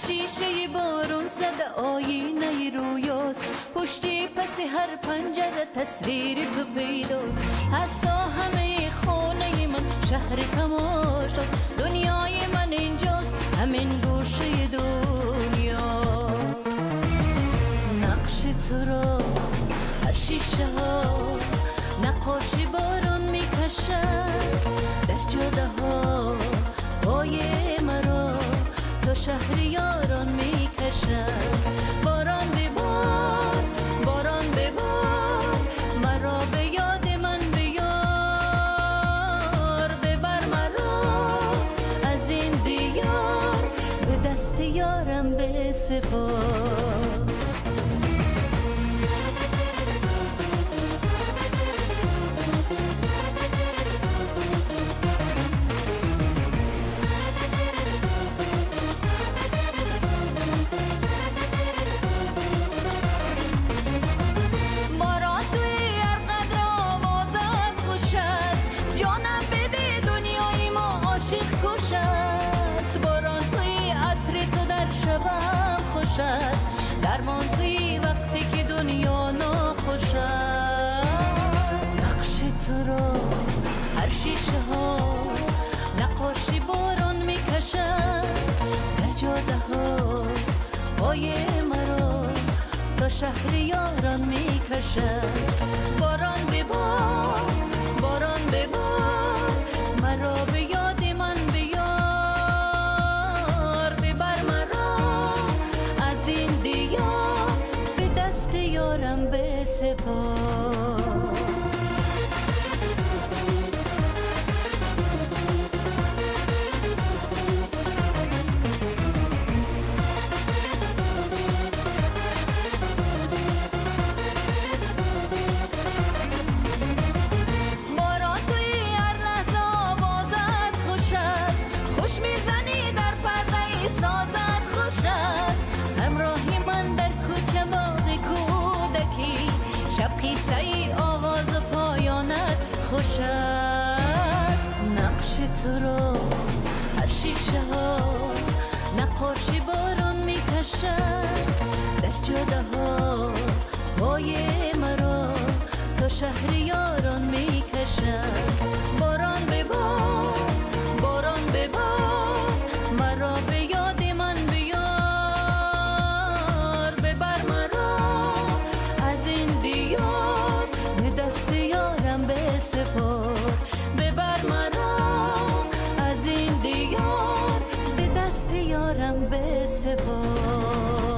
شیشه بارون زده آینه رویاست، پشتی پس هر پنجره تصویر تو پیداست. از همه خانه من شهر تماشاست، دنیای من اینجاست همین گوشه دنیاست. نقش تو را هر شیشه ها نقاشی بارون میکشد، در جاده ها پای مرا تا شهر یاران میکشد. باران ببار، باران ببار، مرا به یاد من بیار، ببر مرا از این دیار، به دست یارم بسپار. درمان توی وقتی که دنیا ناخوش است. نقش تو را هر شیشه ها نقاشی باران میکشد، در جاده ها پای مرا تا شهر یاران میکشد. باران ببار، باران ببار، مرا به یاد من بیار، ببر مرا از این دیار، به دست یارم بسپار. خوش است. نقش تو را هر شیشه ها نقاشی باران میکشد، در جاده ها پای مرا تا شهر یاران میکشد. باران ببار، باران ببار، مرا به یاد من بیار، ببر مرا از این دیار، به دست یارم بسپار، ببر مرا از این دیار، به دست یارم بسپار.